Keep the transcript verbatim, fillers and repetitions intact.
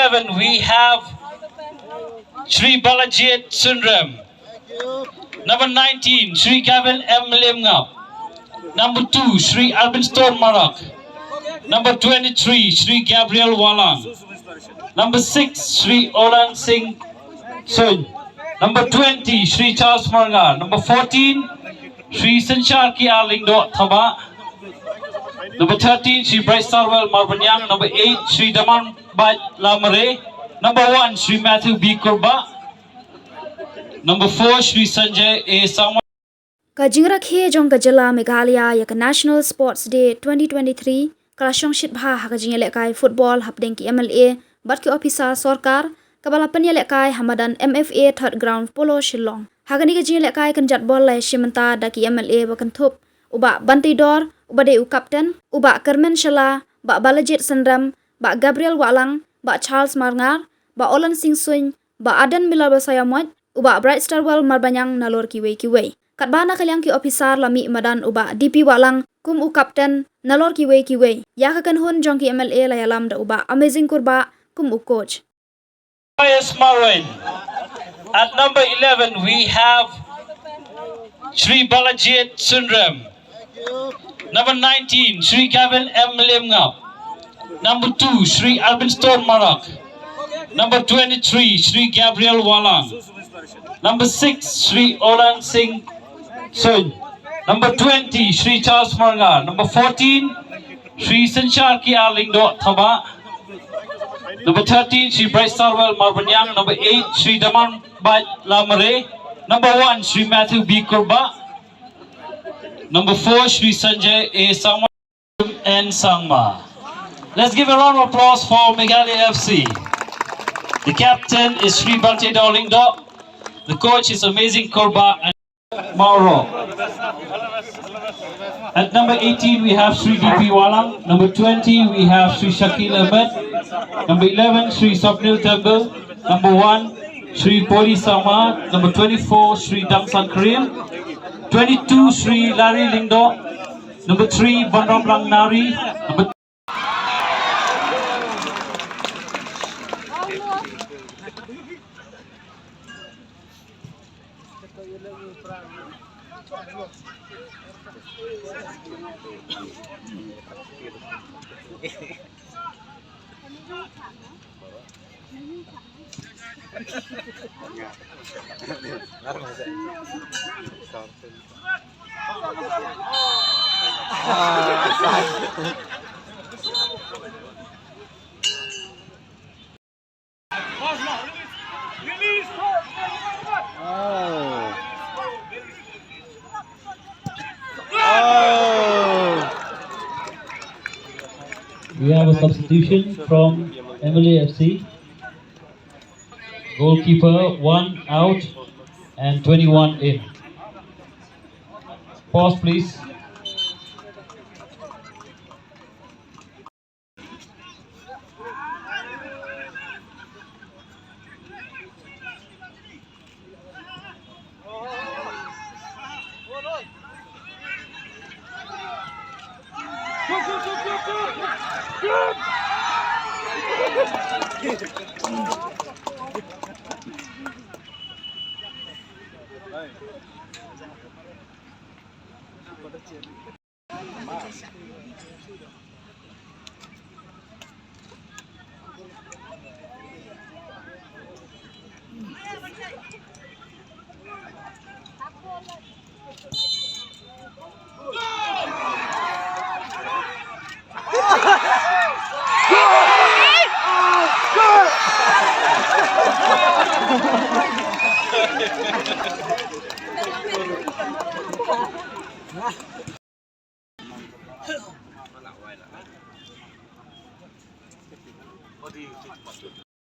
Seven, we have Shri Balajied Sunrem. Number nineteen, Shri Gavin M Lemngap. Number two, Shri Albin Stone Marak. Number twenty-three, Shri Gabriel Walang. Number six, Shri Olan Singh Sun. Number twenty, Shri Charles Marngar. Number fourteen, Shri Sanchar K R Lyngdoh Thabah. Number thirteen, Shri Bright Starwell Marbaniang. Number eight, Shri Daman Baj Lamare. Number one, Shri Matthew B Kurbah. Number four, Shri Sanjay A Sangma. Ka jingrakhe jong ka jylla Meghalaya ïa ka National Sports Day twenty twenty-three ka la shong shit bha ha ka jingïalehkai football hapdeng ki M L A bad ki officer sorkar, kaba la pynïalehkai ha madan M F A Third Ground Polo Shillong. Ha kane ka jingïalehkai kynjat ball la ïashim bynta da ki M L A ba kynthup u Bah Banteidor, uba dei u captain, u Bah Kyrmen Shylla, Bah Balajied Sunrem, Bah Gabriel Wahlang, Bah Charles Marngar, Bah Olan Singh Suin, Bah Aden Miller Basaiawmoit, u Bah Bright Starwell Marbaniang nalor kiwei kiwei. Katba na ka liang ki officer la mih madan u Bah D P Wahlang kum u captain nalor kiwei kiwei. Ïa ka kynhun jong ki M L A la ïalam da u Bah Amazing Kurbah kum u coach. Pius Marwein. At number eleven, we have Shri Balajied Sunrem. Number nineteen, Shri Gavin M Lemngap. Number two, Shri Albin Stone Marak. Number twenty-three, Shri Gabriel Walang. Number six, Shri Olan Singh Sun. Number twenty, Shri Charles Marngar. Number fourteen, Shri Sanchar K R Lyngdoh Thabah. Number thirteen, Shri Bright Starwell Marbaniang. Number eight, Shri Daman Baj Lamare. Number one, Shri Matthew B Kurbah. Number four, Shri Sanjay A Sangma and Sangma. Let's give a round of applause for Meghalaya F C. The captain is Shri Banteidor Lyngdoh. The coach is Amazing Kurbah and Mauro. At number eighteen, we have Shri D P Wahlang. Number twenty, we have Shri Shakil Ahmed. Number eleven, Shri Swapnil Tembel. Number one, Shri Poli Sangma. Number twenty-four, Shri Dangsan Karim. Twenty-two, Shri Larry Lyngdoh. Number three, Banram Langnari. Number Oh. Oh. We have a substitution from M L A F C. Goalkeeper, one out and twenty-one in. Pause, please.